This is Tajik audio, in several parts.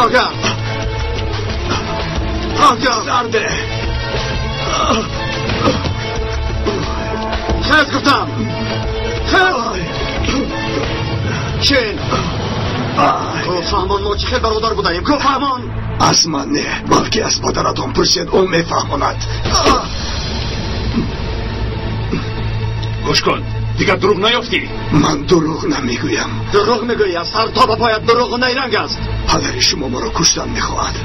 Баргард. Баргард. Сарде. Хез гуфтам. Хез. Чин. Ку фаҳмон мо чӣ хел бародар будаем. Ку фаҳмон. Аз ман не, балки аз падаратон пурсед, ӯ мефаҳмонад. Гӯш кун, дигар дурӯғ наёфтӣ. Ман дурӯғ намегӯям. Дурӯғ мегӯӣ, аз сар то ба поят дурӯғу найранг аст. Падари шумо маро куштан мехоҳад.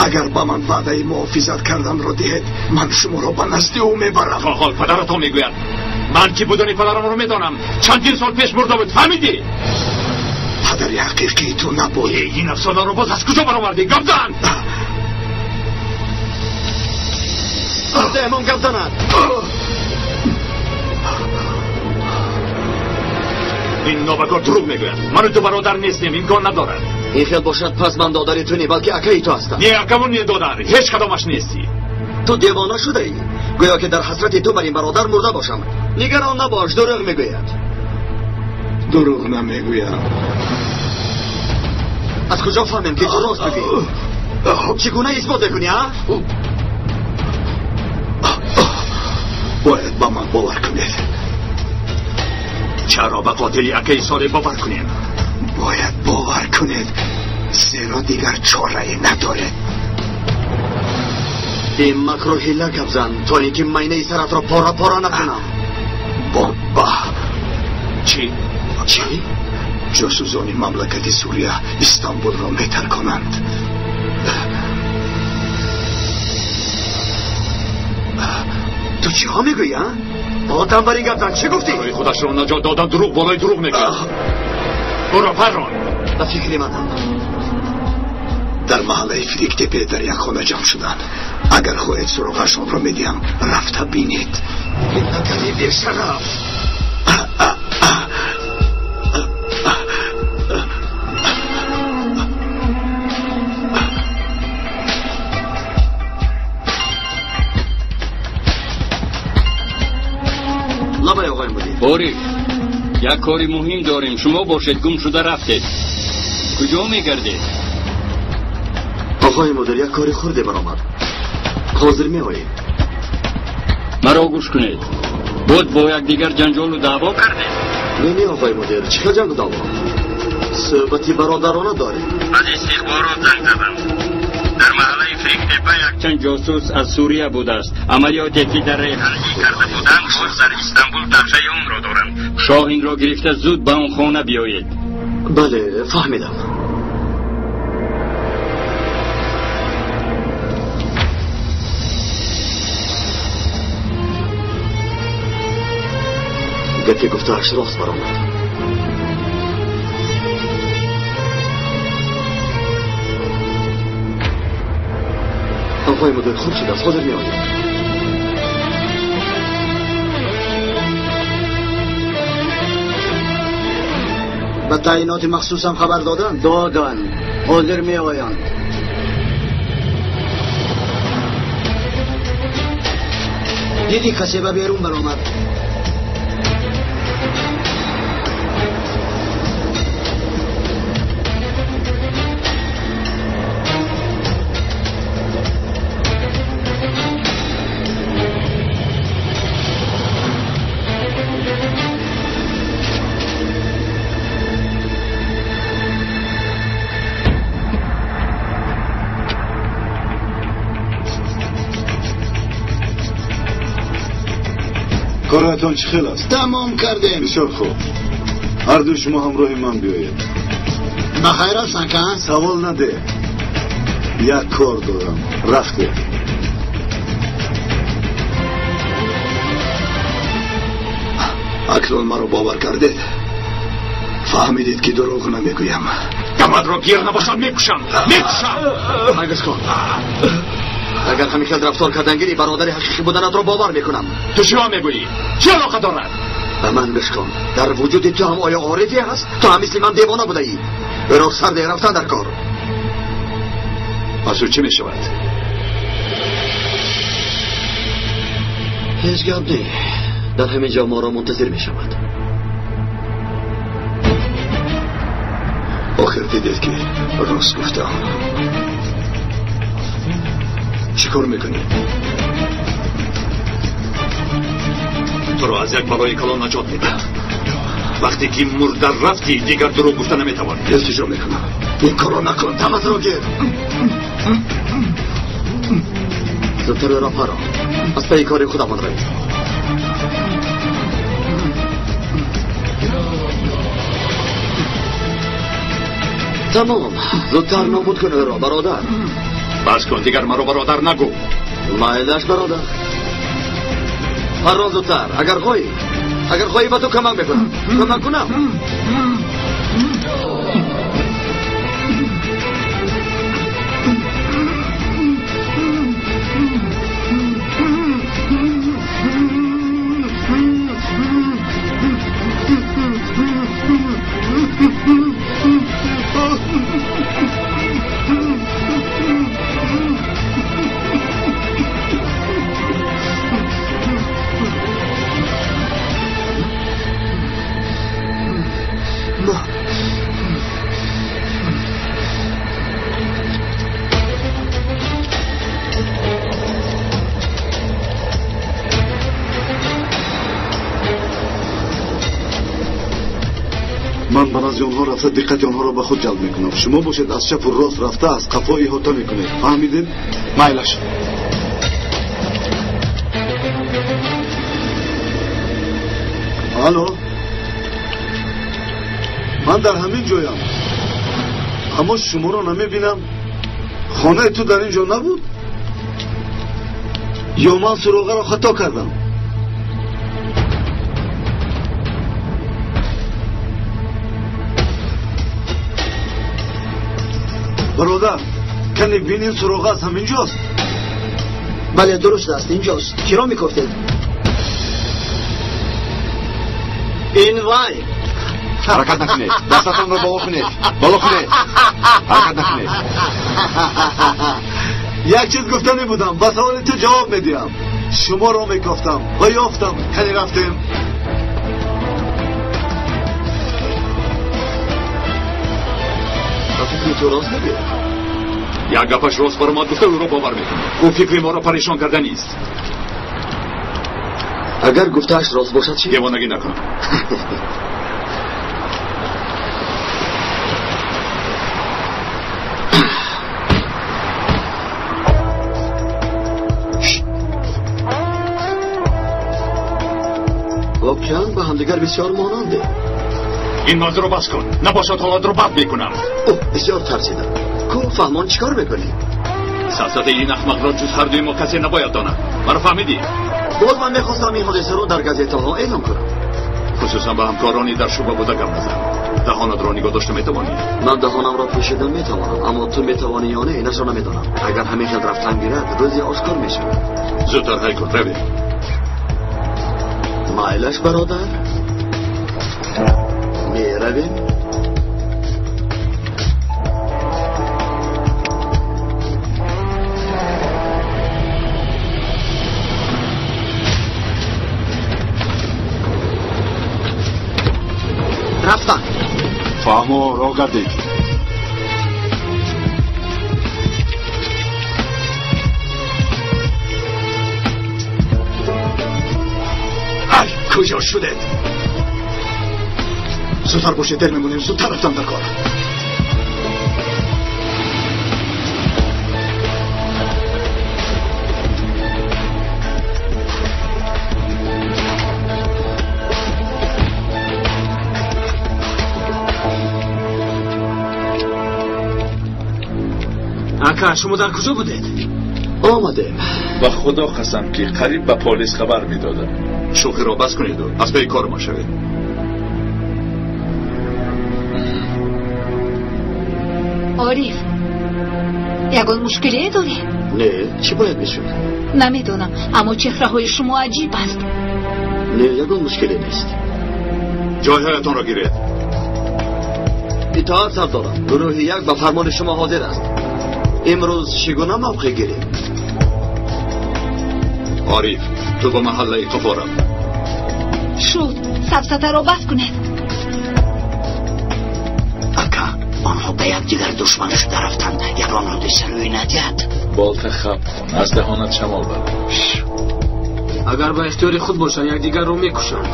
Агар ба ман ваъдаи муҳофизат карданро диҳед, ман шуморо ба назди ӯ мебарам. То ҳол падаратон мегӯяд. Ман ки будани падарамро медонам. Чандин сол пеш мурда буд, фаҳмидӣ? Падари ҳақиқии ту набуд. Ин афсонаро боз аз куҷо баровардӣ? Гап зан! Сардеҳмон гап занад. Ин нобакор дурӯғ мегӯяд. Ману ту бародар нестем, имкон надорад. Ин хел бошад, пас ман додари ту не, балки акаи ту ҳастам. Не акаву не додар, ҳеҷ кадомаш нестӣ. Ту девона шудаӣ. Гӯё ки дар ҳасрати ту бар ин бародар мурда бошам. Нигарон набош, дурӯғ мегӯяд. Дурӯғ намегӯям. Аз куҷо фаҳмем ки ту рост мегӯӣ? Чӣ гуна исбот мекунӣ, а? Бояд ба ман бовар кунед. Чаро ба қотили акаи Солеҳ бовар кунем? Бояд бовар кунед, зеро дигар чорае надоред. Ин макру ҳила гап зан, то ин ки майнаи саратро пора пора накунам. Бомба. Чӣ? Чӣ? Ҷосусони мамлакати Сурия Истанбулро метарконанд. Ту чиҳо мегӯӣ, а? Одам бар ин гап зан, чӣ гуфтӣ? Барои худашро наҷот додан дурӯғ болои дурӯғ мегӯяд. Ӯро паррон. Ба фикри манам. Дар маҳаллаи Фриктепе дар як хона ҷамъ шуданд. Агар хоҳед суроғашонро медиҳам, рафта бинед. Ҳилакари бешараф. Лабай, оғои мудир. Ориф, як кори муҳим дорем. Шумо бошед, гум шуда рафтед. Куҷо мегардед? Оғои мудир, як кори хурде баромад. Ҳозир меоем. Маро гӯш кунед. Боз бо якдигар ҷанҷолу даъво кардед? Не, не, оғои мудир, чӣ хел ҷангу даъво? Суҳбати бародарона дорем. Аз истихборот занг задам. Дар маҳаллаи Фриктепа якчанд ҷосус аз Сурия будааст. Амалиёте ки дар Рейҳанлӣ карда буданд, боз дар Истанбул нақшаи онро доранд. Шоҳинро гирифта зуд ба он хона биёед. Бале, фаҳмидам. Гапи гуфтааш рост баромад. Оғои мудир, хуб шудааст, ҳозир меоем. Ба таъиноти махсусам хабар доданд? Доданд, ҳозир меоянд. Дидӣ касе ба берун баромад. Коратон чӣ хел аст? Тамом кардем. Бисёр хуб. Ҳар дуи шумо ҳамроҳи ман биёед. Ба хайр аст, ака? Савол наде. Як кор дорам. Рафте. Акнун маро бовар кардед? Фаҳмидед ки дурӯғ намегӯям. Дамадро гир набошад, мекушам, мекушам. Гӯш кун. Агар ҳамин хел рафтор кардан гирӣ, бародари ҳақиқӣ буданатро бовар мекунам. Ту чиҳо мегӯӣ? Чӣ алоқа дорад? Ба ман гӯш кун. Дар вуҷуди ту ҳам оё орифе ҳаст? Ту ҳам мисли ман девона будаӣ. Ӯро сарде рафтан дар кор. Пас ӯ чӣ мешавад? Ҳеҷ гап не. Дар ҳамин ҷо моро мунтазир мешавад. Охир дидед ки рост гуфтам. Чӣ кор мекунӣ? Туро аз як балои калон наҷот медиҳам. Вақте ки мурда рафтӣ, дигар дурӯғ гуфта наметавонӣ. Илтиҷо мекунам, ин корро накун. Даматро гир. Зудтар ӯро паро. Аз пайи кори худамон равем. Тамом, зудтар нобуд кун ӯро, бародар. Бас кун, дигар маро бародар нагӯ. Майлаш, бародар. Паро зудтар. Агар хоҳӣ, агар хоҳӣ ба ту кӯмак мекунам. Кӯмак кунам. Ман ба назди онҳо рафта диққати онҳоро ба худ ҷалб мекунам. Шумо бошед аз чапу рост рафта аз қафо иҳота мекунед. Фаҳмидед? Майлаш. Алло, ман дар ҳамин ҷоям, аммо шуморо намебинам. Хонаи ту дар ин ҷо набуд? Ё ман суроғаро хато кардам? Бародар, кани бин, ин суроға аз ҳамин ҷост? Бале, дуруст аст, инҷост. Киро мекофтед? Ин вай. Ҳаракат накунед. Дастатонро боло кунед. Боло кунед. Ҳаракат накунед. Як чиз гуфтанӣ будам, ба саволи ту ҷавоб медиҳам. Шуморо мекофтам ва ёфтам. Кани рафтем. Ба фикри ту рост мегӯяд? Як гапаш рост баромад гуфта ӯро бовар мекунад. Ӯ фикри моро парешон карданист. Агар гуфтааш рост бошад чӣ? Девонагӣ накун. Воқеан ба ҳамдигар бисёр монандем. Ин мавзӯъро бас кун, набошад ҳолатро бад мекунам. Оҳ, бисёр тарсидам. Ку фаҳмон, чӣ кор мекунӣ? Сафсатаи ин ахмақро ҷуз ҳардуи мо касе набояд донад. Маро фаҳмидӣ? Боз ман мехостам ин ҳодисаро дар газетаҳо эълон кунам. Хусусан ба ҳамкорони дар шӯъба буда гап назан. Даҳонатро нигоҳ дошта метавонӣ? Ман даҳонамро пӯшида метавонам, аммо ту метавонӣ ё не, инашро намедонам. Агар ҳамин хел рафтан гирад, рӯзе ошкор мешавад. Зудтар ҳай кун, равем. Майлаш, бародар. Меравем. Рафтан. Фаҳмо, роҳ гардед. Ай, куҷо шудед? Зудтар бошед, дер мемонем. Зудтар рафтам дар кор. Ака, шумо дар куҷо будед? Омадем. Ба худо қасам ки қариб ба полис хабар медодам. Шӯхиро бас кунеду аз пайи кор ма шавед. Ориф, ягон мушкилие дорӣ? Не, чӣ бояд мешуд? Намедонам, аммо чеҳраҳои шумо аҷиб аст. Не, ягон мушкиле нест. Ҷойҳоятонро гиред. Итоат, сардорам. Гурӯҳи як ба фармони шумо ҳозир аст. Имрӯз чӣ гуна мавқеъ гирем? Ориф, ту ба маҳаллаи қафо рав. Шуд, сафсатаро бас кунед. Ака, ман Ба якдигар душман шуда рафтанд. Ягон ҳодиса рӯй надиҳад. Болта хап кун, аз даҳонат шамол бар. Агар ба ихтиёри худ бошанд, якдигарро мекушанд.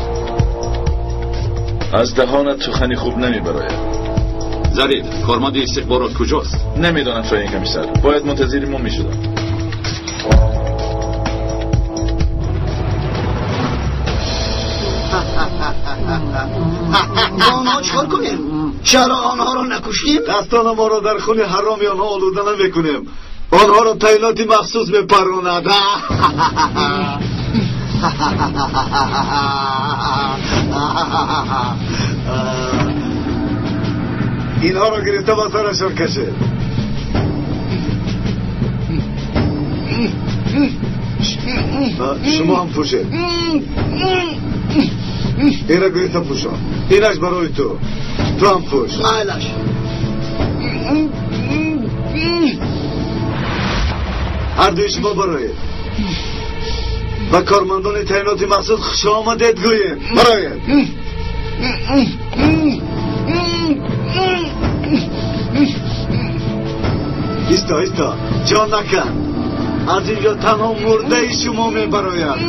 Аз даҳонат сухани хуб намебарояд. Зариф, корманди истихборот куҷост? Намедонам, шоҳин комиссар. Бояд мунтазири мо мешудам. Бо онҳо чикор кунем? Чаро онҳоро накуштем? Дастони моро дар хуни ҳароми онҳо олуда намекунем. Онҳоро таъиноти махсус мепаронад. Инҳоро гирифта ба сарашон кашед. Шумо ҳам пӯшед. Инро гирифта пӯшон. Инаш барои ту. Ту ҳам пӯш. Майлаш. Ҳардуи шумо бароед. Ба кормандони таъиноти махсус хушомадед гӯем. Бароед. Исто, исто, ҷон накан. Аз инҷо танҳо мурдаи шумо мебарояд.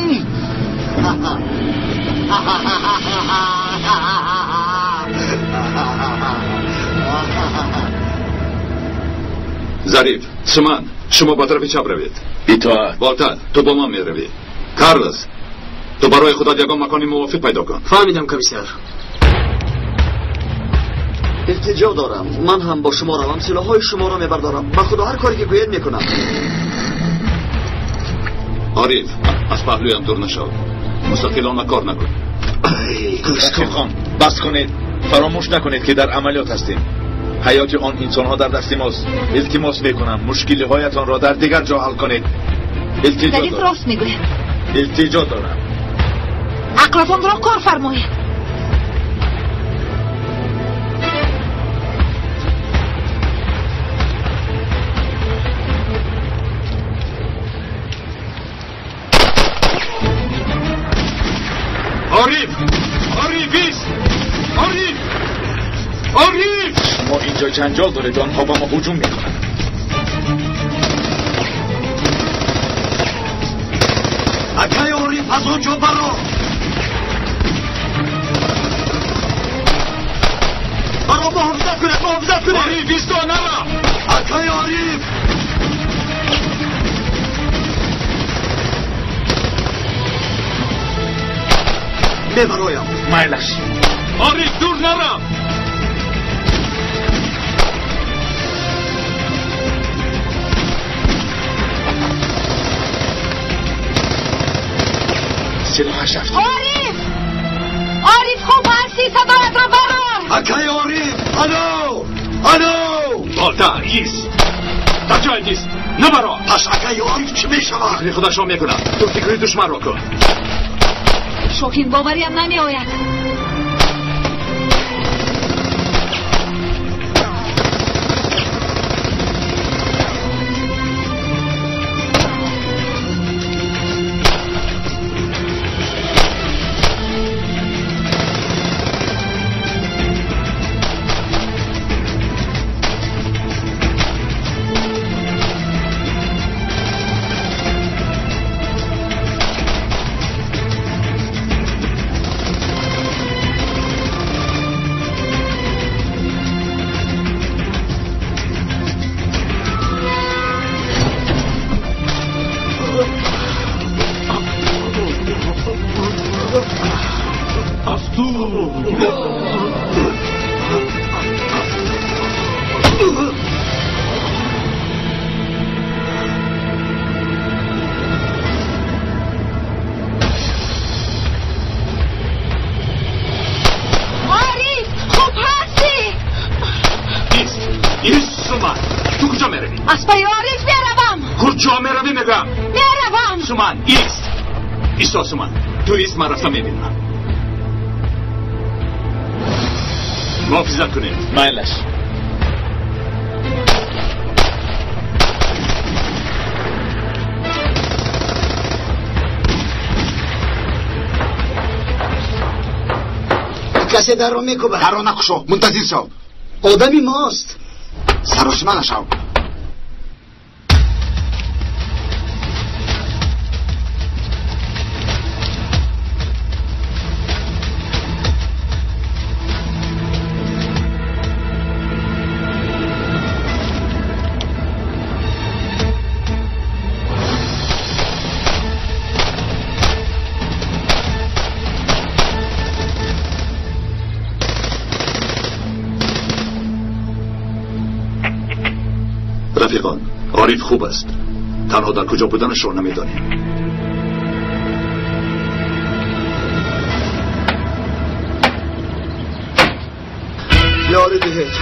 Зариф, Суман, шумо ба тарафи чап равед. Итоат. Болта, ту бо ман меравӣ. Карлос, ту барои худат ягон макони мувофиқ пайдо кун. Фаҳмидам, комиссар. Илтиҷо дорам. Ман ҳам бо шумо равам, силоҳҳои шуморо мебардорам. Ба худо ҳар коре ки гӯед мекунам. Ориф, аз паҳлӯям дур нашав. Мустақилона кор накун. Рафиқон, бас кунед. Фаромӯш накунед ки дар амалиёт ҳастем. Ҳаёти он инсонҳо дар дасти мост. Илтимос мекунам, мушкилиҳоятонро дар дигар ҷо ҳал кунед. Зариф рост мегӯяд. Илтиҷо дорам. Ақлатонро кор фармоед. Ориф! Ориф, ист! Ориф! Ориф! Шумо инҷо ҷанҷол доред, онҳо ба мо ҳуҷум мекунанд. Акай Ориф, аз он ҷо баро! Баро, муҳофизат кунед, муҳофизат кунед! Ориф, исто, нара! Акай Ориф! Мебароям. Майлаш. Ориф, дур нарав! Силоҳаш рафт. Ориф! Ориф, хуб ҳастӣ? Садоятро барор! Акай Ориф! Алло! Алло! Болта, ист! Дар ҷоят ист! Набаро! Пас акай Ориф чӣ мешавад? Фикри худашро мекунад. Ту фикри душманро кун. Шоҳин, бовариам намеояд. Аз пайи Ориф меравам. Куҷо меравӣ мегӯям? Меравам. Суман, ист! Исто, Суман. Ту ист, ман рафта мебинам. Муҳофизат кунед. Майлаш. Касе дарро мекӯбад. Дарро накушо, мунтазир шав. Одами мост. Саросима нашав. رفیقان، عارف خوب است. تنها در کجا بودنش را نمیدانیم. یاری دهید،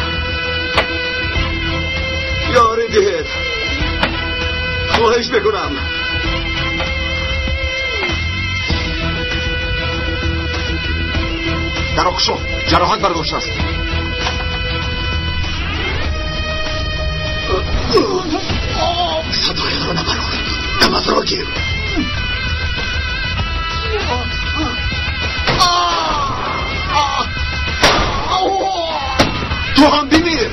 یاری دهید، خواهش میکنم. در کشو جراحت برداشت است. صدایت را نبرار، دمت را گیر. تو هم بمیر.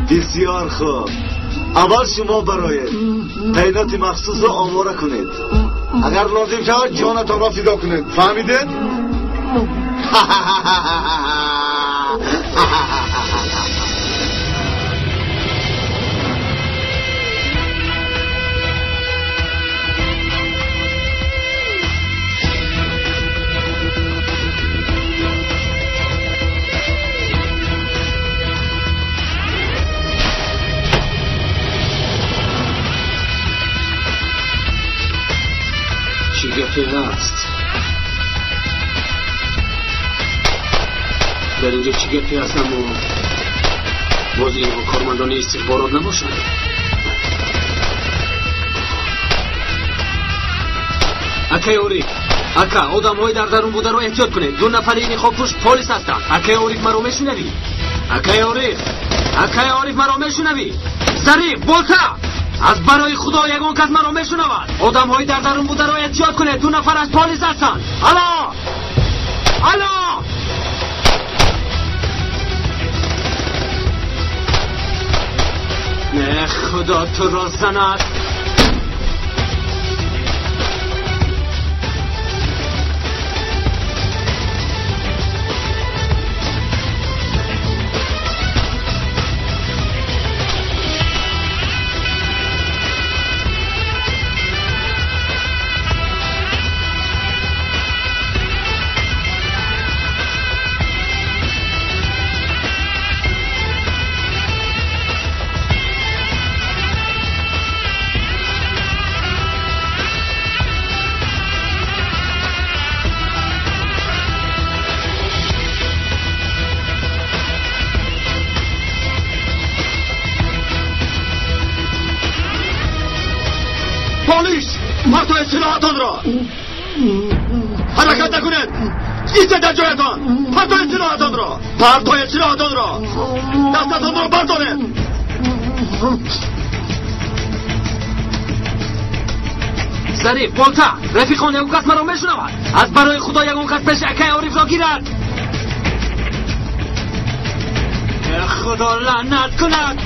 بسیار خوب. اول شما برای تعینات مخصوص را آماده کنید. اگر لازم شود جانتان را فدا کنید. فهمیدید؟ چی گپی هست؟ در اینجا چی گپی هست؟ اما باز اینها کارمندان استخبارات نباشند. اکای عارف، اکا آدم‌های در درون بوده رو احتیاط کنید. دو نفر این خوابپوش پلیس هستند. اکای عارف مرا میشنوی؟ اکای عارف، اکای عارف مرا میشنوی؟ ظریف بولتا، از برای خدا یگان کس مرا میشنود. آدم‌های در درون بوده رو احتیاط کنید. دو نفر از پلیس هستند. الو، الو. نه خدا تو را زند. پلیس، پرتو سلاحتان را حرکت نکنید. ایستید در جایتان. پرتو سلاحتان را، پرتو سلاحتان را، دستتان را بردارید. ظریف بولتا، رفیقان یگان کس مرا میشنود. از برای خدا یگان کس پیش اکای عارف را گیرد. خدا لعنت کند.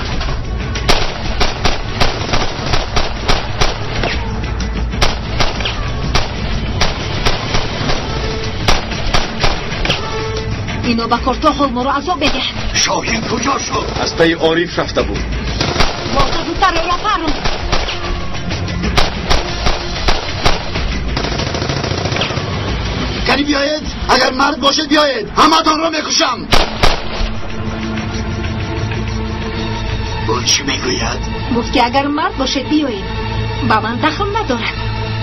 اینا با کارتا حال ما رو عذاب بدهد. شاهین کجا شد؟ از پی عارف رفته بود. Болта зудтар ӯро парон. Кани биёед, агар мард бошед биёед, ҳамаатонро мекушам. Ӯ чӣ мегӯяд? Гуфт ки агар мард бошед биёед, ба ман дахл надорад.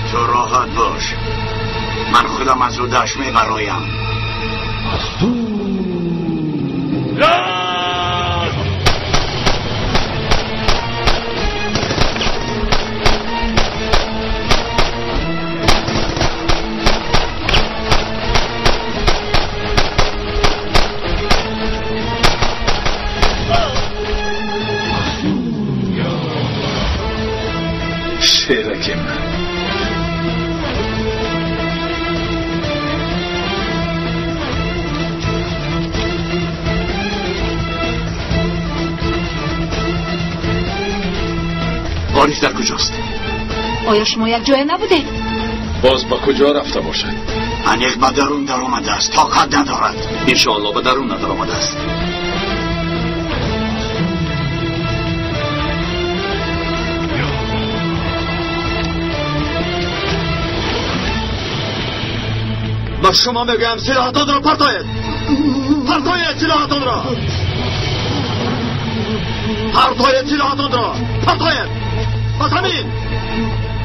Ту роҳат бош, ман худам аз ӯдаш мебароям. Шераким. Ориф дар куҷост? Оё шумо як ҷоя набудед? Боз ба куҷо рафта бошад? Аниқ ба дарун даромадааст, тоқат надорад. Иншоалло ба дарун надаромадааст. Ба шумо мегӯям силоҳатонро партоед! Партоед силоҳатонро! Партоед силоҳатонро! Партоед! Ба замин!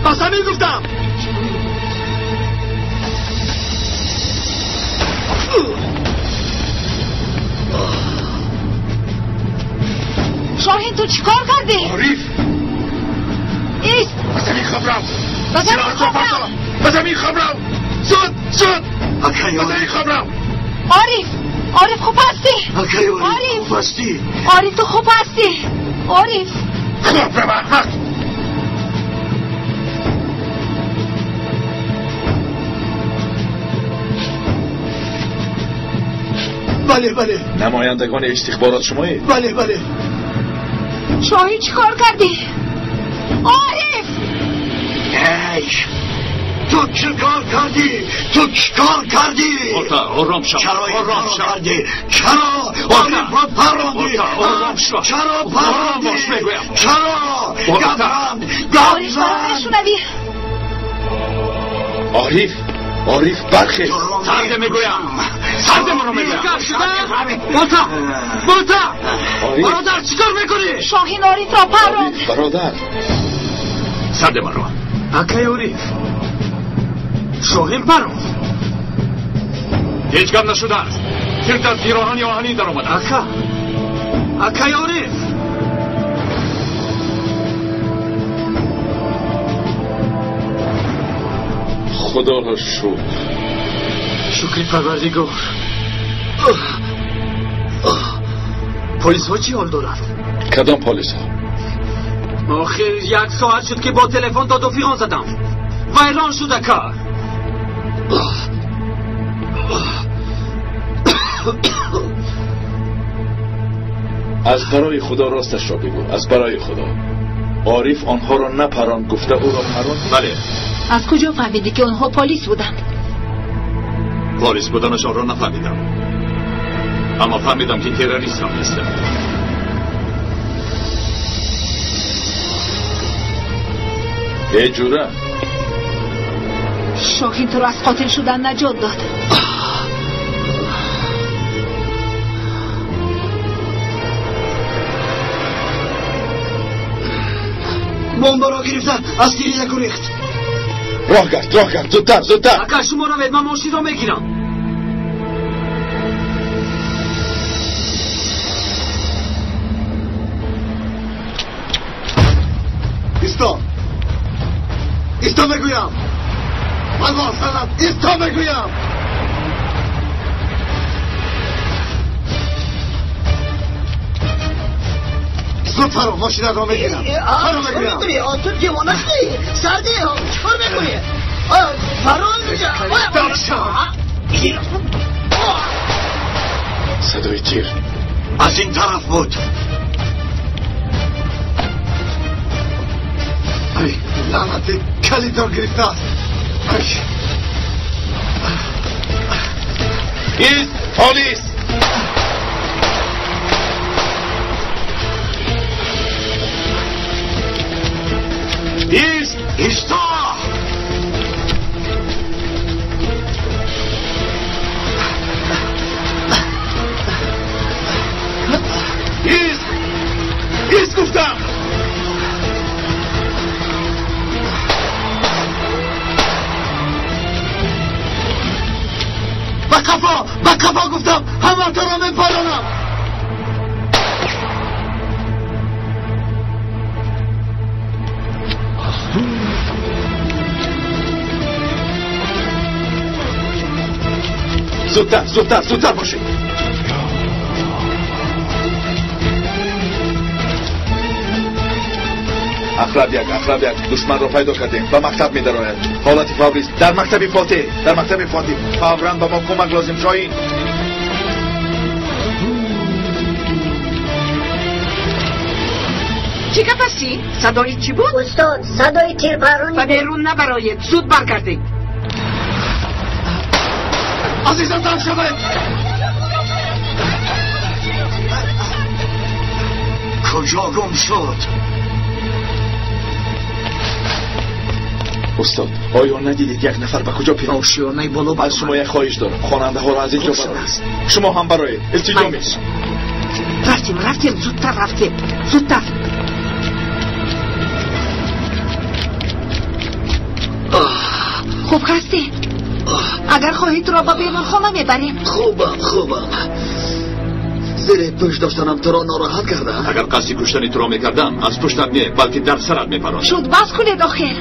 Ба замин гуфтам! Шоҳин, ту чӣ кор кардӣ? Ориф! Ист! Ба замин хоб рав! Ба замин хоб рав! Ба замин хоб рав! Зуд! Зуд! Акай Ориф! Ориф! Ориф, хуб ҳастӣ? Акай Ориф, хуб ҳастӣ? Ориф, ту хуб ҳастӣ? Ориф! Хоб рав, аҳмақ! Бале, бале. Намояндагони истихборот шумоед? Бале, бале. Шоҳин, чӣ кор кардӣ? Ориф! Эй! Ту чӣ кор кардӣ? Ту чӣ кор кардӣ? Орта, ором шав. Чаро ин Ором корро шав. кардӣ? Чаро Орифро парондӣ? Орта, ором шав. Чаро Ором парондӣ? бош, мегӯям. Чаро? Орта. Гап зан! Гап Ориф, маро зан! мешунавӣ? Ориф! Ориф, бархез! Сарде мегӯям. Сарде маро мегӯям. Болта! Болта! Ориф! Бародар, чӣ кор мекунӣ? Шоҳин Орифро паронд. Ориф, бародар! Сарде маро. Акай Ориф, Шоҳин паронд. Ҳеҷ гап нашудааст. Тир дар пироҳани оҳанин даромадааст. Ака! Акай Ориф! Худоро шукр. Шукри Парвардигор. Полисҳо чӣ ҳол доранд? Кадом полисҳо? Охир як соат шуд ки бо телефон доду фиғон задам. Вайрон шуд, ака. Аз барои Худо росташро бигӯ. Аз барои Худо. Ориф онҳоро напаронд, гуфта ӯро паронд. Бале. Аз куҷо фаҳмидӣ ки онҳо полис буданд? Полис буданашонро нафаҳмидам. Аммо фаҳмидам ки террорист ҳам нестанд. Эй ҷура! Шоҳин туро аз қотил шудан наҷот дод. Бомбаро гирифта аз тиреза гурехт. Роҳ гард, роҳ гард, зудтар, зудтар! Ака, шумо равед, ман мошинро мегирам. Исто! Исто мегӯям! Аллоҳ санат, исто мегӯям! Зуд фаро, мошинатро мегирам. Фаро мегӯям. Ту девона шудӣ? Сардӣ, чӣ кор мекунӣ? Фаро Садои тир. Аз ин тараф буд. Ай, лаънати калидро гирифтааст. Ай! Ист, полис! қафо гуфтам, ҳамаатонро мепаронам. Зудтар, зудтар, зудтар бошед. Ақраб як, ақраб як, душманро пайдо кардем, ба мактаб медарояд. Ҳолати фаврист. Дар мактаби Фотеҳ, дар мактаби Фотеҳ. Фавран ба мо кӯмак лозим, Шоҳин. Чӣ гап ҳастӣ? Садои чӣ буд? Устод, садои тирпаронӣ. Ба берун набароед, зуд баргардед. Азизам, дам шавед. Куҷо гум шуд? Устод, оё надидед як нафар ба куҷо пинҳон? Ошёнаи боло. Аз шумо як хоҳиш дорам, хонандаҳоро аз ин ҷо бароред. Шумо ҳам бароед, илтиҷо мекунам. Рафтем, рафтем, зудтар рафтем, зудтар. Хуб ҳастӣ? Агар хоҳӣ туро ба беморхона мебарем. Хубам, хубам. Зери пӯш доштанам туро нороҳат кардам? Агар қасди куштани туро мекардам, аз пуштат не, балки дар сарат мепарондам. Шуд, бас кунед охир.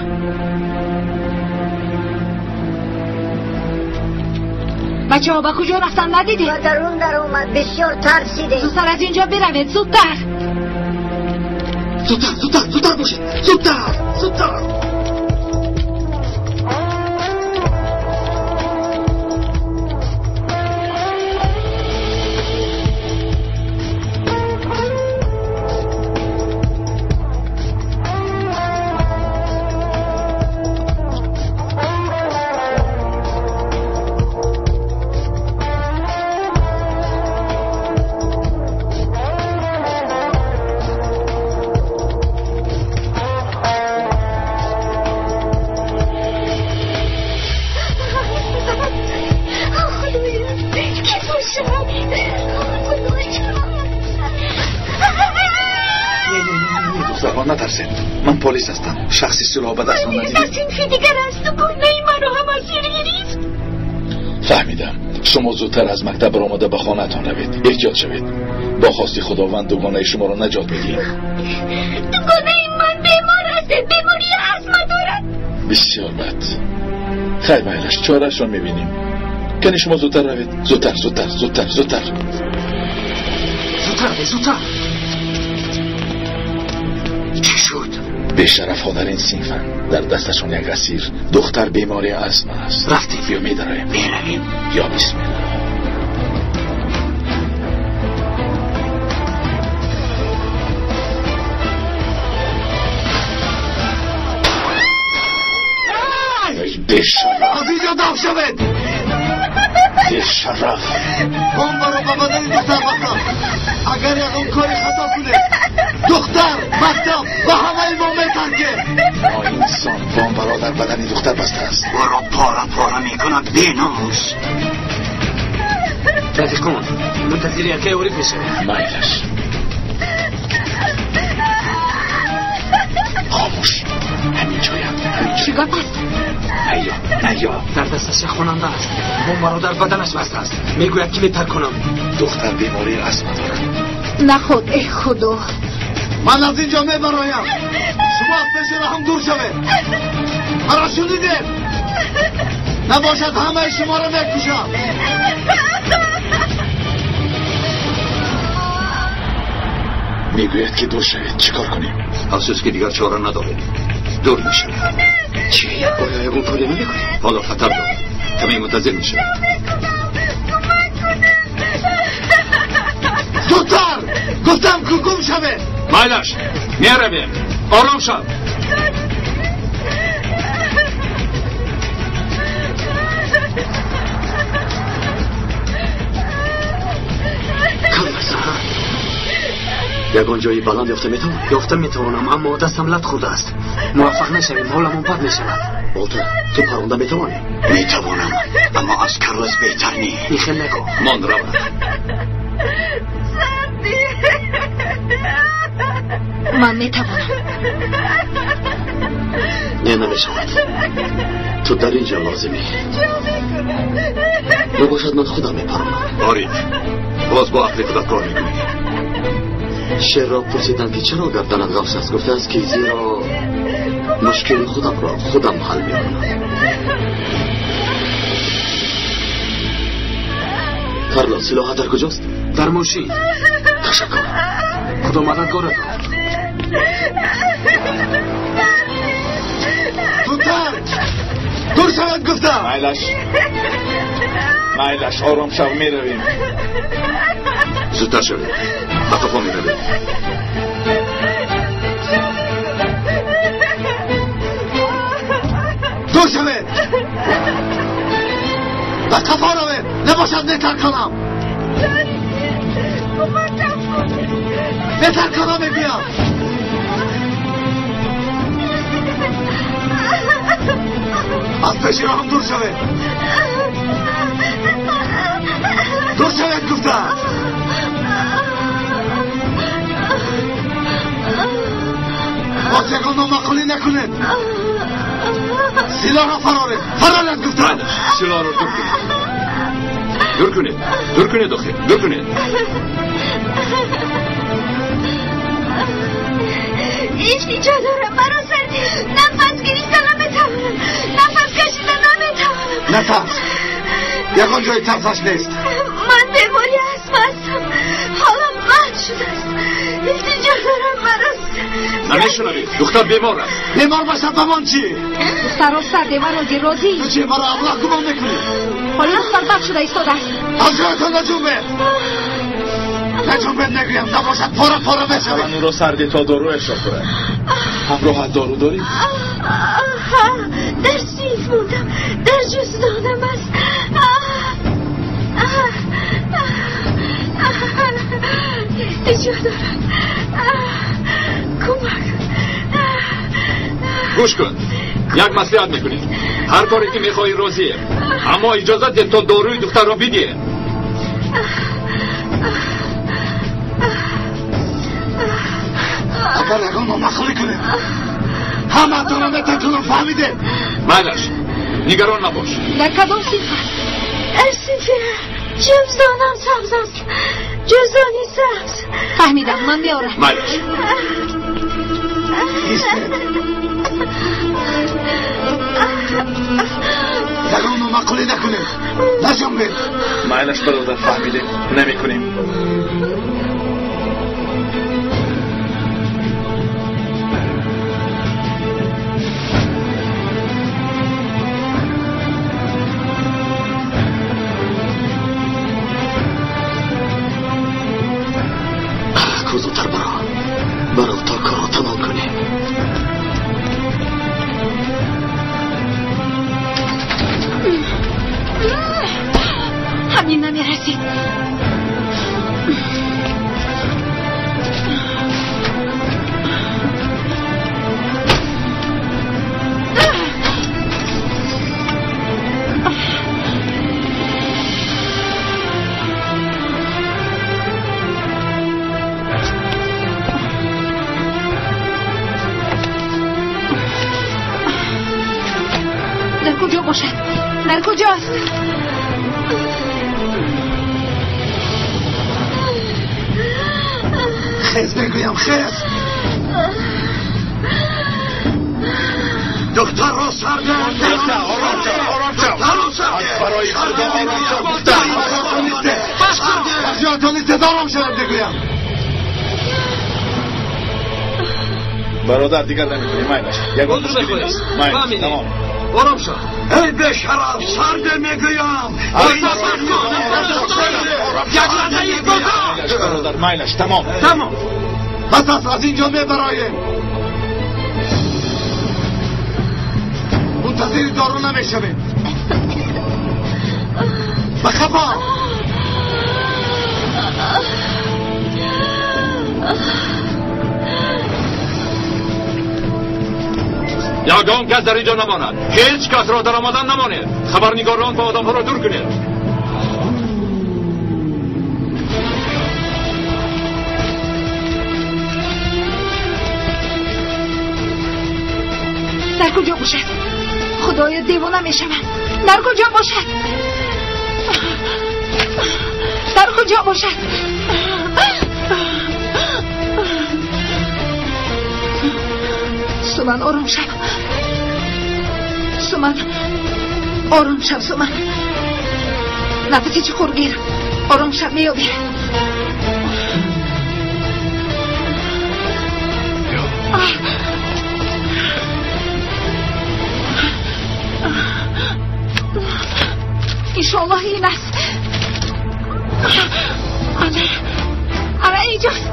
Бачаҳо ба куҷо рафтан надидед? Ба дарун даромад, бисёр тарсидем. Зудтар аз инҷо биравед, зудтар. Зудтар, зудтар, зудтар бошед, зудтар, зудтар. Ман полис ҳастам. Шахси силоҳ ба даст надидед. Дар синфи дигар аст. Дугонаи маро ҳам асир гирифт. Фаҳмидам. Шумо зудтар аз мактаб баромада ба хонаатон равед. Эҳтиёт шавед. Бо хости Худованд дугонаи шуморо наҷот медиҳем. Дугонаи ман бемор аст. Бемории астма дорад. Бисёр бад. Хайр, майлаш, чораашро мебинем. Кани шумо зудтар равед. Зудтар, зудтар, зудтар, зудтар. Зудтар, зудтар. Чӣ шуд? Бешарафҳо дар ин синфанд. Дар дасташон як асир. Духтар бемори астма аст. Рафтем. Биё медароем. Меравем. Ё бисмилла. Бешараф! Аз инҷо даф шавед! Бешараф! Бомбаро ба бадани духтар бастам. Агар ягон кори хато кунед, духтар, мактаб ва ҳамаи мо метаркед. Инсон бомбаро дар бадани духтар бастааст. Ӯро пора пора мекунад, беномус. Рафиқон, мунтазири акаи Ориф мешавем. Майлаш. Хомӯш. Ҳамин ҷоям, ҳамин Чӣ гап аст? Наё, наё. Дар дасташ як хонанда аст. Бомбаро дар баданаш бастааст. Мегӯяд ки метарконам. Духтар бемории астма дорад. Наход, э худо. Ман аз инҷо мебароям. Шумо аз пеши роҳам дур шавед. Маро шунидед? Набошад ҳамаи шуморо мекушам. Мегӯяд ки дур шавед. Чӣ кор кунем? Афсӯс ки дигар чора надорем. Дур мешавем. Чӣ? Оё ягон коре намекунем? Ҳоло хатар дорад. Каме мунтазир мешавем. Зудтар! Гуфтам ки гум шавед. Майлаш, меравем. Ором шав. Карлос, ягон ҷои баланд ёфта метавонӣ? Ёфта метавонам, аммо дастам лат хӯрдааст. Муваффақ нашавем, ҳоламон бад мешавад. Болтер, ту паронда метавонӣ? Метавонам, аммо аз Карлос беҳтар не. Ин хел нагӯ. Мон равад. Ман метавонам. Не, намешавад. Ту дар ин ҷо лозимӣ. Набошад ман худам мепарам. Ориф, боз бо ақли худат кор мекунӣ. Шерро пурсидам, ки чаро гарданат ғафс аст. Гуфтааст, ки зеро мушкили худамро худам ҳал мекунам. Карло, силоҳат дар куҷост? Дар мошин. Ташаккур. Худо мададгоратон. Зудтар! Дур шавад гуфтам. Майлаш, майлаш, ором шав, меравем. Зудтар шавед, ба қафо меравем. Дур шавед, ба қафо равед, набошад метарконам. Метарконам мегӯям. Аз пеши роҳам дур шавед. Дур шавед гуфтам. Боз ягон номаъқулӣ накунед. Силоҳро фароред. Фароред гуфтам. Силоҳро дур кунед. Дур кунед. Дур кунед охир. Дур кунед. Илтиҷо дорам, маро сардӣ. Нафас гирифта наметавонам. Нафас кашида наметавонам. Натарс. Ягон ҷои тарсаш нест. Ман бемори астма ҳастам. Ҳолам бад шудааст. Илтиҷо дорам, маро. Намешунавӣ? Духтар бемор аст. Бемор бошад ба ман чӣ? Духтарро сарде, маро розӣ. Ту чӣ маро аблаҳ гумон мекунӣ? Ҳоли духтар бад шуда истодааст. Аз ҷоятон наҷунбед. Наҷунбед мегӯям, набошад пора пора мешавед. Ман ӯро сарде то доруяшро хӯрад. Ҳамроҳат дору дорӣ? Дар синф мондам, дар ҷуздонам аст. Илтиҷо дорам, кӯмак. Гӯш кун, як маслиҳат мекунем. Ҳар коре ки мехоҳӣ розием, аммо иҷозат деҳ то доруи духтарро бидиҳем. Агар ягон номаъқулӣ кунем, ҳамаатонро метакунам, фаҳмидед? Майлаш, нигарон набош. Дар кадом синф аст? Дар синфи ҷуздонам сабз аст. Ҷуздони сабз. Фаҳмидам, ман меорам. Майлаш. Истед. Ягон номаъқулӣ накунед. Наҷунбед. Майлаш бародар, фаҳмидем, намекунем. Зудтар баро. Баро то корро тамом кунем. Ҳамин намерасид. Дар куҷо бошад? Дар куҷост? Хез мегӯям, хез. Духтарро сарде. Ором шав, ором шав. Барои худо ором шав гуфтам. Аз ҷоятон истед, ором шавед мегӯям. Бародар, дигар наметавонӣ, майлаш. Ягон мушкиле нест. Майлаш, тамом. Ором шав. Эй бешараф, сарде мегӯям. Бародар, майлаш, тамом. Тамом. Бас аст, аз ин ҷо мебароем. Мунтазири дору намешавем. Ба қафо. Ягон кас дар инҷо намонад. Ҳеҷ касро дар омадан намонед. Хабарнигорон ва одамҳоро дур кунед. Дар куҷо бошад? Худоё, девона мешавам. Дар куҷо бошад? Дар куҷо бошад? Суман, ором шав. Суман, ором шав, Суман. Нафаси чуқур гир. Ором шав, меёбӣ. Иншоаллоҳ ин аст. Ана, ана инҷост.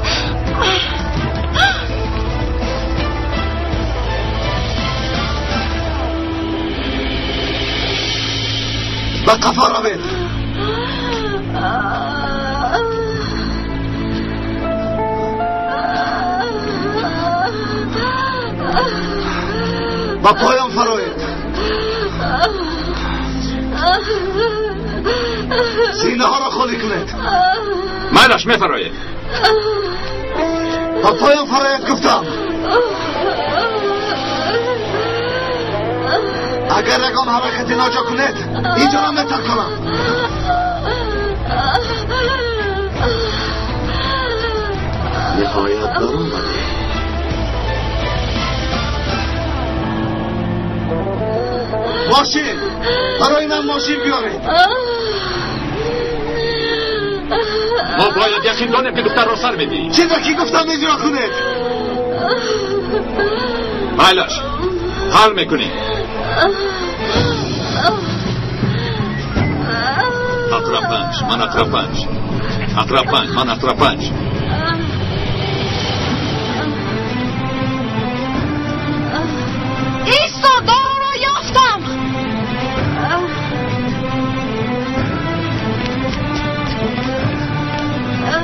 Ба қафо равед. Ба поён фароед. Синаҳоро холӣ кунед. Майлаш, мефароед. Ба поён фароед гуфтам. Агар ягон ҳаракати ноҷо кунед, инҷоро метарконам. Ниҳоят баромадӣ. Мошин! Барои ман мошин биёред. Мо бояд яқин донем, ки духтарро сар медиҳӣ. Чизе ки гуфтам иҷро кунед. Майлаш, ҳал мекунем. Ақраб панҷ, ман ақраб панҷ. Ақраб панҷ, ман ақраб панҷ. Исто, доруро ёфтам.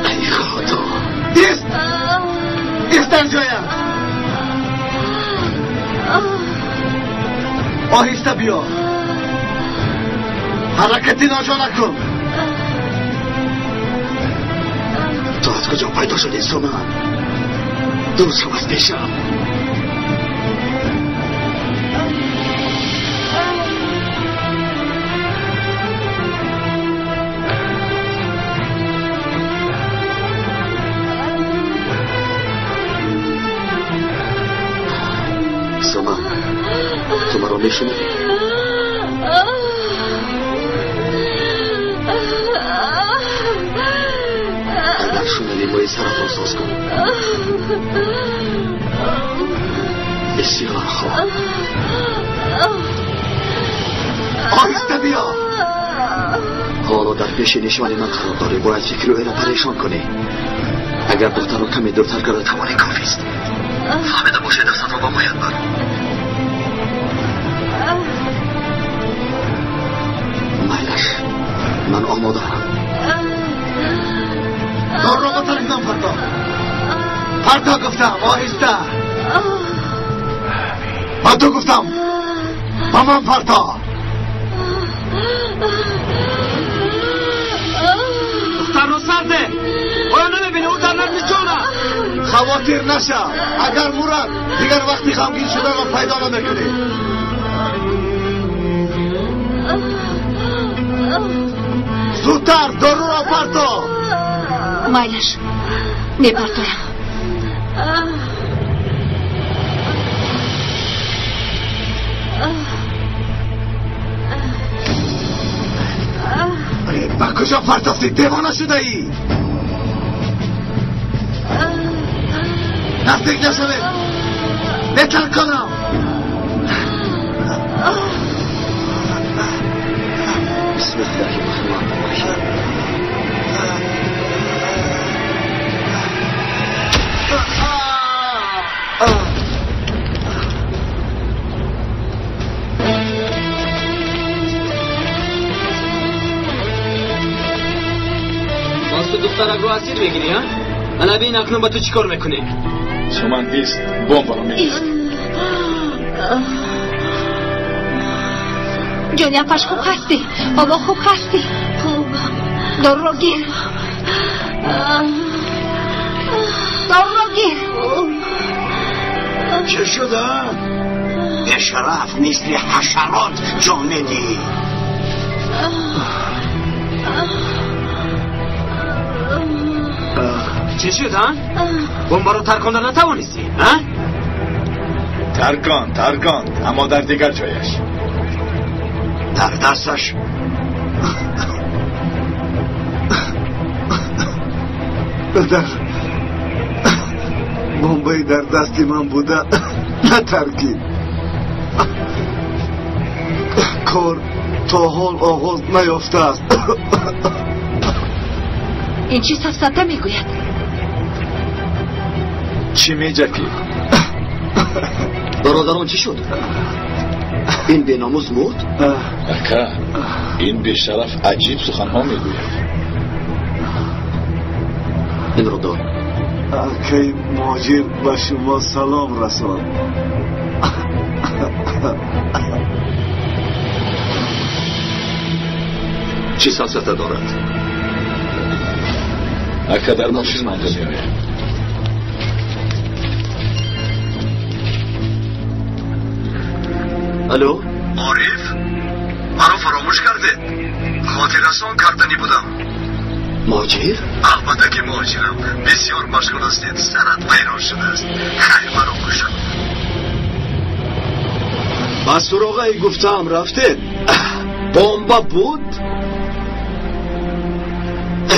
Ай Худо! Ист! Ист дар ҷоям! Оҳиста биё. Ҳаракати ноҷо накун. Ту аз куҷо пайдо шудӣ, Суман? Дур шав аз пешам. Суман, ту маро мешунавӣ? Агар шунавӣ, мӯи саратро соз кун. Бисёр хуб. Оҳиста биё. Ҳоло дар пеши нишони ман қарор дорӣ. Бояд фикри ӯро парешон кунӣ. Агар духтарро каме дуртар карда тавонӣ, кофист. Фаҳмида бошӣ, дастатро ба моят бар. Майлаш, ман омодаам. Дорро ба тарафам парто. Парто гуфтам, оҳиста. Ба ту гуфтам, ба ман парто. Духтарро сарде. Оё намебинӣ, ӯ дар назди ҷон аст? Хавотир нашав. Агар мурад, дигар вақти ғамгин шуданро пайдо намекунӣ. Зудтар доруро парто. Майлаш, мепартоям. Ба куҷо партофтӣ? Девона шудаӣ? Наздик нашавед, метарконам. Бисмиллаҳи раҳмони раҳим. Боз ту духтаракро асир мегирӣ, ҳа? Ана бин, акнун ба ту чӣ кор мекунӣ? Суман, ист, бомбаро мегирад. Ҷони апаш, хуб ҳастӣ? Ҳоло хуб ҳастӣ? Хубам. Доруро гир. Доруро гир. Чӣ шуда? Бешараф мисли ҳашарот ҷон медиҳӣ. Чӣ шуд, а? Бомбаро тарконда натавонистӣ, а? Таркон, таркон, аммо дар дигар ҷояш. Дар дасташ дар бомбаи дар дасти ман буда натаркид. Кор то ҳол оғоз наёфтааст. Ин чӣ сафсата мегӯяд? Чӣ меҷакӣ? Бародарон, чӣ шуд? Ин беномус мурд? Ака, ин бешараф аҷиб суханҳо мегӯяд. Инро дор. Акай Муҳоҷир ба шумо салом расонд. Чӣ сафсата дорад? Ака дар мошин монда меояд. Алло? Ориф? Маро фаромӯш кардед? Хотиррасон кардани будам. Муҳоҷир? Албатта ки муҳоҷирам. Бисёр машғул ҳастед. Сарат вайрон шудааст. Хайр, маро гӯш кун. Ба суроғаи гуфтаам рафтед? Бомба буд?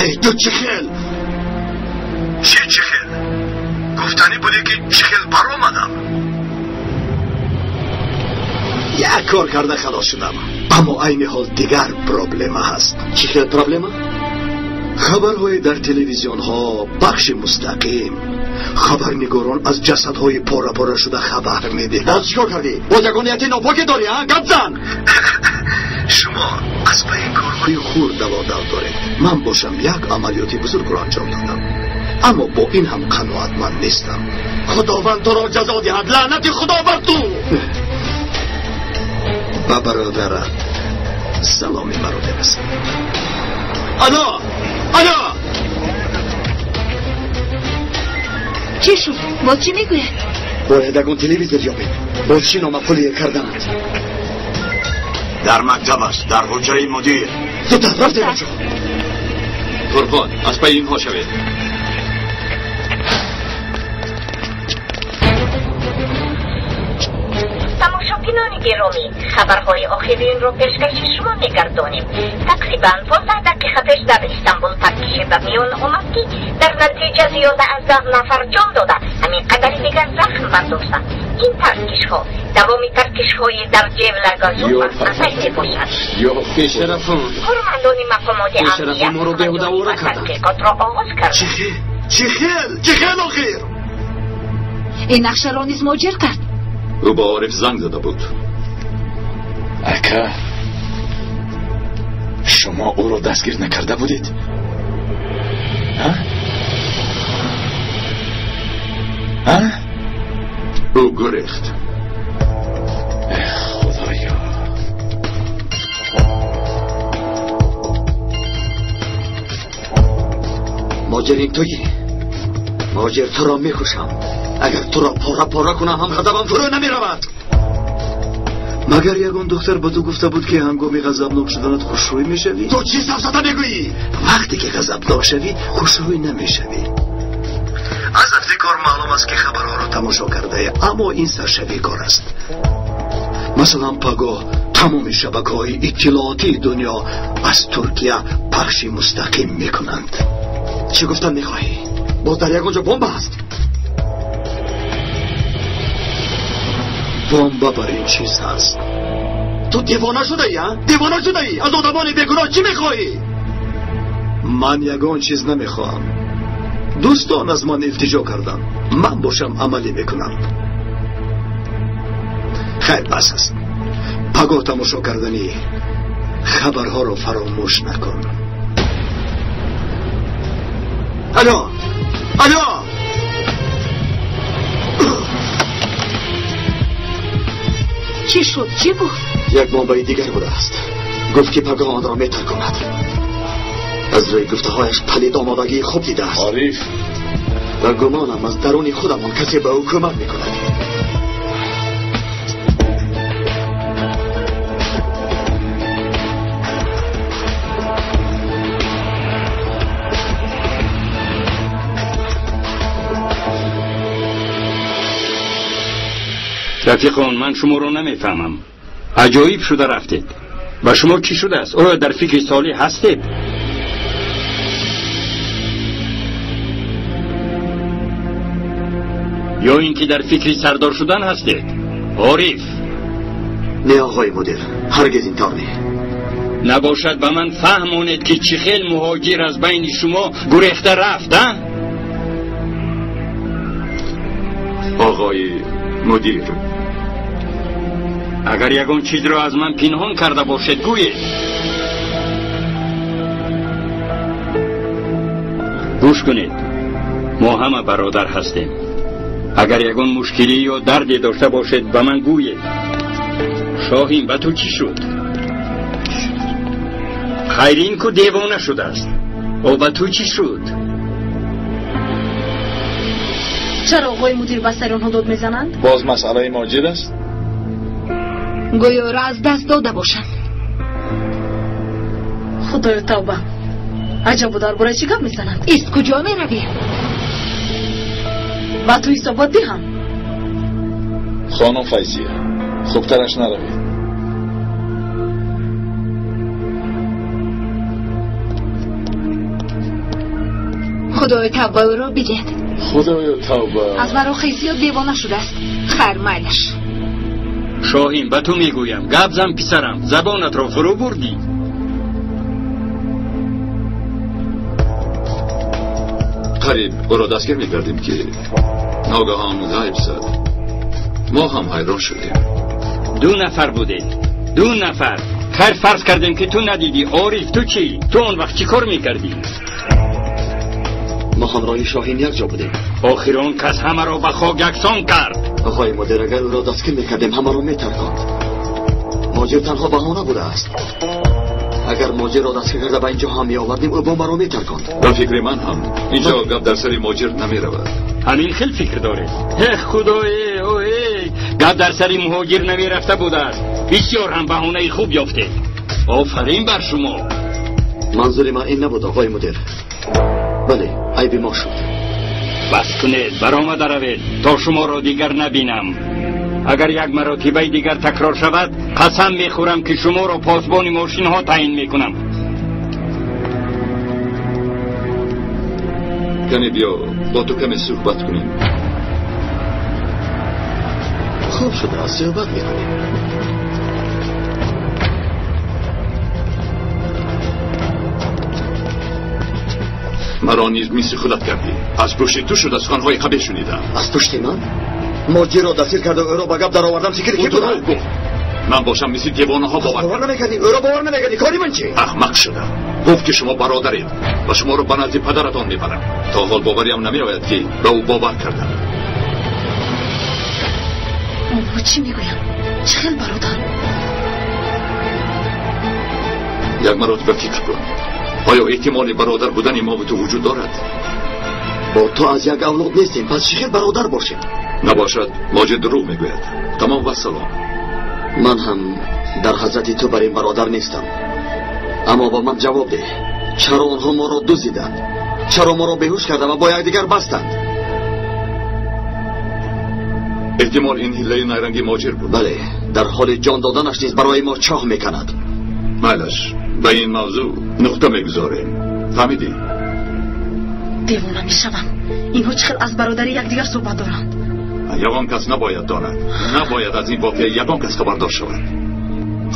Эй, ту чӣ хел? Чӣ чӣ хел? Гуфтанӣ будӣ ки чӣ хел баромадам. Як кор карда халос шудам. Аммо айни ҳол дигар проблема ҳаст. Чӣ хел проблема? Хабарҳои дар телевизионҳо пахши мустақим. Хабарнигорон аз ҷасадҳои пора-пора шуда хабар медиҳанд. Боз чӣ кор кардӣ? Боз ягон нияти нопоке дорӣ, а? Гап зан! Шумо аз пайи корҳои хурд даводав доред. Ман бошам як амалиёти бузургро анҷом додам. Аммо бо ин ҳам қаноатманд нестам. Худованд туро ҷазо диҳад. Лаънати Худо бар ту! Ба бародарат саломи маро бирасон. Алло! Алло! Чӣ шуд? Боз чӣ мегӯяд? Бояд ягон телевизор ёбем. Боз чӣ номаъқулие кардаанд? Дар мактаб аст, дар ҳуҷраи мудир. Зудтар рафтем, бачаҳо. Қурбон, аз пайи инҳо шавед. Тамошобинони гиромӣ, хабарҳои охиринро пешкаши шумо мегардонем. Тақрибан 15 дақиқа пеш дар Истанбул таркише ба миён омад, ки дар натиҷа зиёда аз 10 нафар ҷон дода, ҳамин қадари дигар захм бардоштанд. Ин таркишҳо давоми таркишҳои дар Ҷевлагазу ва Асай мебошад. Бешарафон, кормандони мақомоти бешарафон моро беҳуда ора карданд. Таҳқиқотро оғоз карданд. Чӣ хел? Чӣ хел охир? Ин нақшаро низ Муҳоҷир кард. Ӯ ба Ориф занг зада буд. Ака, шумо ӯро дастгир накарда будед? А? А? Ӯ гурехт. Худоё! Муҳоҷир, ин туӣ? Муҳоҷир, туро мекушам. Агар туро пора-пора кунам ҳам ғазабам фурӯ намеравад. Магар ягон духтар ба ту гуфта буд, ки ҳангоми ғазабнок шуданат хушрӯй мешавӣ? Ту чӣ сафсата мегӯӣ? Вақте ки ғазабнок шавӣ, хушрӯй намешавӣ. Аз рафти кор маълум аст, ки хабарҳоро тамошо кардаe, аммо ин саршавии кор аст. Масалан, пагоҳ тамоми шабакаҳои иттилоотии дунё аз Туркия пахши мустақим мекунанд. Чӣ гуфтан мехоҳӣ? Боз дар ягон ҷо бомба ҳаст? Бомба бар ин чиз ҳаст. Ту девона шудаӣ, а? Девона шудаӣ? Аз одамони бегуноҳ чӣ мехоҳӣ? Ман ягон чиз намехоҳам. Дӯстон аз ман илтиҷо карданд. Ман бошам амалӣ мекунам. Хайр, бас аст. Пагоҳ тамошо кардани хабарҳоро фаромӯш накун. Алло! Алло! Чӣ шуд? Чӣ гуфт? Як бомбаи дигар будааст. Гуфт, ки пагоҳ онро метарконад. Аз рӯи гуфтаҳояш палид омодагии хуб дидааст. Ориф, ва гумонам аз даруни худамон касе ба ӯ кӯмак мекунад. Рафиқон, ман шуморо намефаҳмам. Аҷоиб шуда рафтед. Ба шумо чӣ шудааст? Оё дар фикри солеҳ ҳастед? Ё ин ки дар фикри сардор шудан ҳастед? Ориф. Не оғои мудир, ҳаргиз ин тавр не. Набошад ба ман фаҳмонед ки чӣ хел муҳоҷир аз байни шумо гурехта рафт, а? Оғои мудир, агар ягон чизро аз ман пинҳон карда бошед, гӯед. Гӯш кунед, мо ҳама бародар ҳастем. Агар ягон мушкилӣ ё дарде дошта бошед, ба ман гӯед. Шоҳин, ба ту чӣ шуд? Хайрин ку девона шудааст. О, ба ту чӣ шуд? Чаро оғои мудир ба сари онҳо дод мезананд? Боз масъалаи моҷир аст? Гӯё ӯро аз даст дода бошанд. Худоё тавба, аҷабо дар бораи чӣ гап мезананд? Ист, куҷо меравӣ? Ба ту ҳисобот диҳам. Хонум Файзия, хубтараш наравед. Худоё тавба, ӯро бидиҳад. Худоё тавба. Аз маро хеле зиёд девона шудааст. Хайр, майлаш. Шоҳин, ба ту мегӯям, гап зан писарам, забонатро фурӯ бурдӣ. Қариб ӯро дастгир мекардем ки ногаҳон ғайб зад. Мо ҳам ҳайрон шудем. Ду нафар будед, ду нафар. Хайр, фарз кардем ки ту надидӣ. Ориф, ту чӣ? Ту он вақт чӣ кор мекардӣ? Мо ҳамроҳи Шоҳин якҷо будем. Охир он кас ҳамаро ба хок яксон кард. Оғои мудир, агар ӯро дастгир мекардем, ҳамаро метарконд. Моҷир танҳо баҳона будааст. Агар моҷирро дастгир карда ба инҷо ҳам меовардем, ӯ бомбаро метарконд. Ба фикри ман ҳам инҷо гап дар сари моҷир намеравад. Ҳамин хел фикр доред? Э худое, ое, гап дар сари муҳоҷир намерафта будааст. Бисёр ҳам баҳонаи хуб ёфтед. Офарин бар шумо. Манзури ман ин набуд, оғои мудир. Бале, айби мо шуд. Бас кунед, баромада равед, то шуморо дигар набинам. Агар як маротибаи дигар такрор шавад, қасам мехӯрам ки шуморо посбони мошинҳо таъин мекунам. Каме биё, бо ту каме суҳбат кунем. Хуб шудааст, суҳбат мекунем. Маро низ мисли худат кардӣ. Аз пушти ту шуда суханҳои қабеҳ шунидам. Аз пушти ман? Моҷирро дастгир карда ӯро ба гап даровардам, фикри ки дурӯғ гуфт. Ман бошам мисли девонаҳо бовар намекардӣ, ӯро бовар намекардӣ. Кори ман чӣ? Аҳмақ шуда. Гуфт ки шумо бародаред ва шуморо ба назди падаратон мебарам. То ҳол бовариам намеояд ки ба ӯ бовар кардам. Онҳо чӣ мегӯянд? Чӣ хел бародар? Як маротиба фикр кун. Оё эҳтимоли бародар будани мо ту вуҷуд дорад? Бо ту аз як авлод нестем, пас чӣ хел бародар бошем? Набошад, моҷир дурӯғ мегӯяд. Тамом, вассалом. Ман ҳам дар ҳазрати ту бар ин бародар нестам. Аммо ба ман ҷавоб деҳ. Чаро онҳо моро дуздиданд? Чаро моро беҳуш карданд ва бо якдигар бастанд? Эҳтимол ин ҳиллаи найранги моҷир буд. Бале, дар ҳоли ҷон доданаш низ барои мо чоҳ меканад. Майлаш, ба ин мавзӯъ нуқта мегузорем. Фаҳмидӣ? Девона мешавам. Инҳо чӣ хел аз бародари якдигар суҳбат доранд? Ягон кас набояд донад. Набояд аз ин воқеа ягон кас хабардор шавад.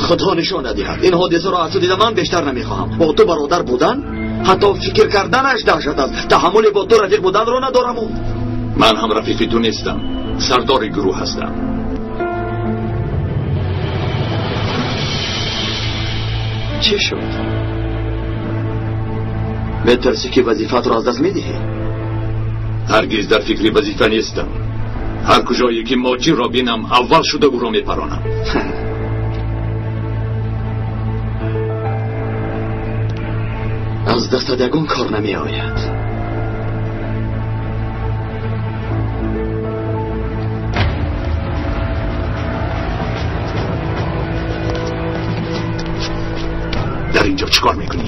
Худо нишон надиҳад. Ин ҳодисаро аз ту дида ман бештар намехоҳам. Бо ту бародар будан, ҳатто фикр карданаш даҳшат аст. Таҳаммули бо ту рафиқ буданро надорам. Ман ҳам рафиқи ту нестам. Сардори гурӯҳ ҳастам. Чӣ шуд? Метарсӣ ки вазифаатро аз даст медиҳӣ? Ҳаргиз дар фикри вазифа нестам. Ҳар куҷое ки моҷирро бинам, аввал шуда ӯро мепаронам. Аз дастат ягон кор намеояд. Дар инҷо чӣ кор мекунӣ?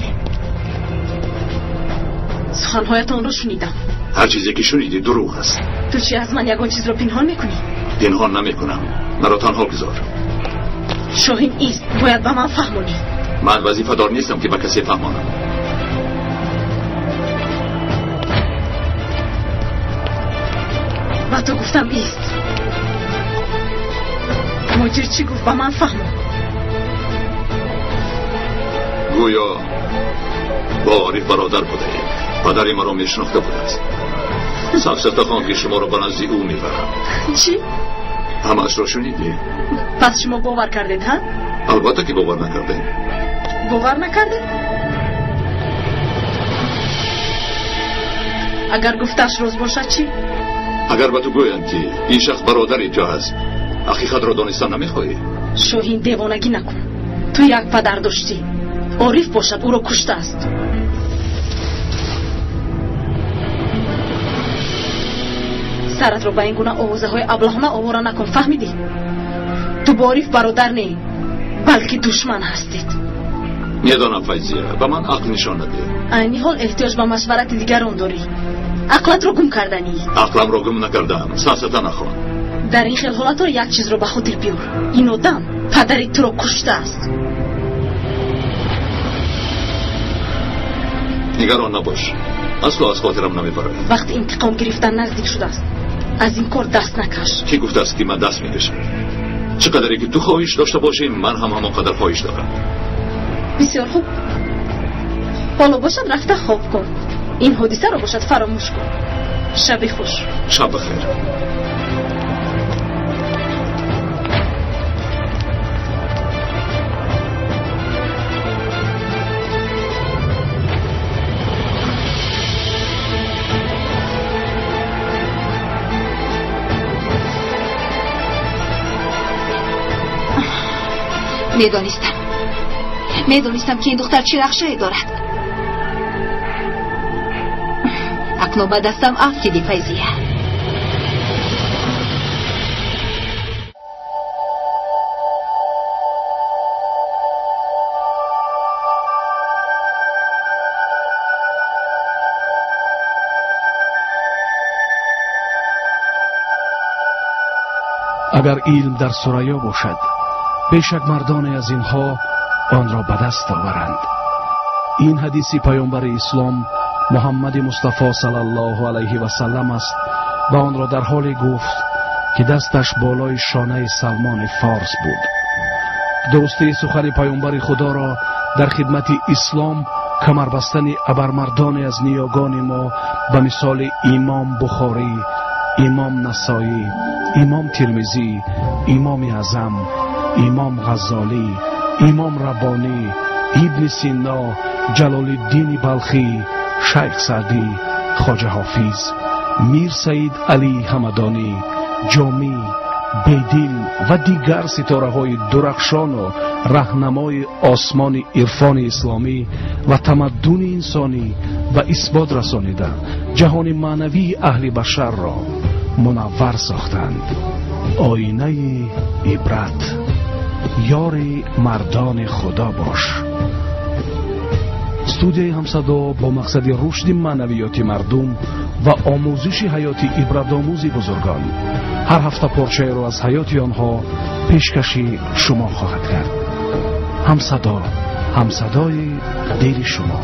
Суханҳоятонро шунидам. Ҳар чизе ки шунидӣ дурӯғ аст. Ту чӣ аз ман ягон чизро пинҳон мекунӣ? Пинҳон намекунам. Маро танҳо гузор. Шоҳин ист, бояд ба ман фаҳмонӣ. Ман вазифадор нестам ки ба касе фаҳмонам. Ба ту гуфтам ист. Муҷир чӣ гуфт ба ман фаҳмон. Гӯё бо Ориф бародар будаем. Падари маро мешинохта будааст. Сафсата хон ки шуморо ба назди ӯ мебарам. Чӣ? Ҳамаашро шунидӣ? Пас шумо бовар кардед, ҳа? Албатта ки бовар накардем. Бовар накардед? Агар гуфтааш рост бошад чӣ? Агар ба ту гӯянд ки ин шахс бародари ту аст, ҳақиқатро донистан намехоҳӣ? Шоҳин, девонагӣ накун. Ту як падар доштӣ. Ориф бошад ӯро куштааст. Саратро ба ин гуна овозаҳои аблаҳона овора накун, фаҳмидӣ? Ту бо Ориф бародар не, балки душман ҳастед. Медонам, Файзия, ба ман ақл нишон надиҳ. Айни ҳол эҳтиёҷ ба машварати дигарон дорӣ. Ақлатро гум карданӣ. Ақламро гум накардаам, сафсата нахон. Дар ин хел ҳолатҳо як чизро ба хотир биёр. Ин одам падари туро куштааст. Нигарон набош, асло аз хотирам намебарояд. Вақти интиқом гирифтан наздик шудааст. Аз ин кор даст накаш. Кӣ гуфтааст ки ман даст мекашам? Чӣ қадаре ки ту хоҳиш дошта бошӣ, ман ҳам ҳамон қадар хоҳиш дорам. Бисёр хуб. Ҳоло бошад рафта хоб кун. Ин ҳодисаро бошад фаромӯш кун. Шаби хуш. Шаб бахайр. Медонистам ки ин духтар чӣ нақшае дорад. Акнун ба дастам афтиди, Файзия. Агар илм дар Сурайё бошад, бешак мардоне аз инҳо онро ба даст оваранд. Ин ҳадиси паёмбари ислом Муҳаммади Мустафо саллаллоҳу алайҳи васаллам аст ва онро дар ҳоле гуфт ки дасташ болои шонаи Салмони Форс буд. Дурустии сухани паёмбари Худоро дар хидмати ислом камарбастани абармардоне аз ниёгони мо ба мисоли Имом Бухорӣ, Имом Насоӣ, Имом Тирмизӣ, Имоми Аъзам, Имом Ғаззолӣ, Имом Раббонӣ, Ибни Сино, Ҷалолиддини Балхӣ, Шайх Саъдӣ, Хоҷа Ҳофиз, Мир Саид Алӣ Ҳамадонӣ, Ҷомӣ, Бедил ва дигар ситораҳои дурахшону раҳнамои осмони ирфони исломӣ ва тамаддуни инсонӣ ба исбот расонида ҷаҳони маънавии аҳли башарро мунаввар сохтанд. Оинаи ибрат, ёри мардони Худо бош. Студияи Ҳамсадо бо мақсади рушди маънавиёти мардум ва омӯзиши ҳаёти ибратомӯзи бузургон ҳар ҳафта порчаеро аз ҳаёти онҳо пешкаши шумо хоҳад кард. Ҳамсадо, ҳамсадои дили шумо.